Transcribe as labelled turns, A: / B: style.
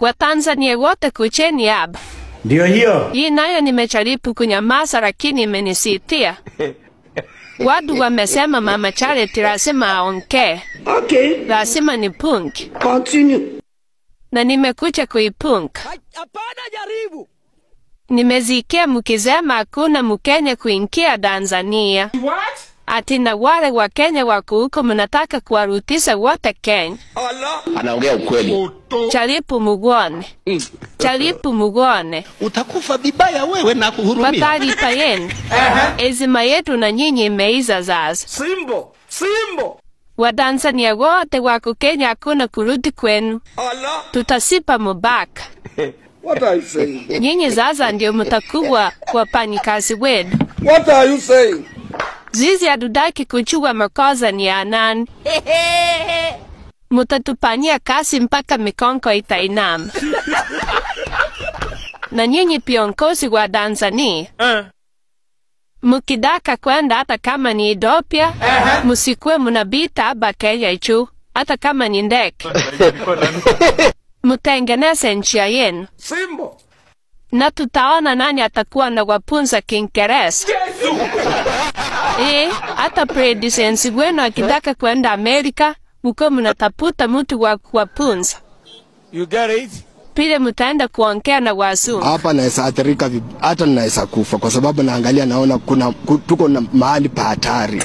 A: Kwa Tanzania wote kucheni hapa.
B: Ndio hiyo.
A: Hii nayo nimejaribu kunyamaza lakini imenisitia. Watu wamesema Mama Charity lazima aongee.
C: Okay.
A: Lazima ni punk.
C: Continue.
A: Na nimekuja kuipunk.
C: Hapana jaribu.
A: Nimezikia mkisema hakuna Mkenya kuingia Tanzania.
D: What?
A: Ati na wale wa Kenya wako huko mnataka kuwarudisha wote Kenya.
E: Anaongea ukweli.
A: Jaribu muone. Jaribu muone.
E: Utakufa vibaya wewe na
A: Kwa
E: kuhurumia.
A: taarifa yenu, ezima yetu na nyinyi imeiza sasa.
D: Simbo. Simbo.
A: Watanzania wote wako Kenya hakuna kurudi kwenu. Tutasipa mubaka.
D: What are you saying?
A: Nyinyi sasa ndio mtakuwa wafanyikazi wenu.
D: What are you saying?
A: Zizi hatutaki kujua makosa ni ya nani. Mutatupania kazi mpaka mikongo itainama. Na nyinyi viongozi wa Tanzania, mukitaka kwenda hata kama ni Ethiopia, musikuwe munapita hapa Kenya juu, hata kama ni ndege. Mutengeneze njia yenu.
D: Simbo.
A: Na tutaona nani atakuwa na wapunza Kiingereza. Hata president wenu akitaka kwenda Amerika, muko mnatafuta mtu wa kuwapunza.
D: You get it?
A: Pile mtaenda kuongea na wazungu.
F: Hapa naweza athirika, hata naweza kufa kwa sababu naangalia naona kuna tuko na mahali pa hatari.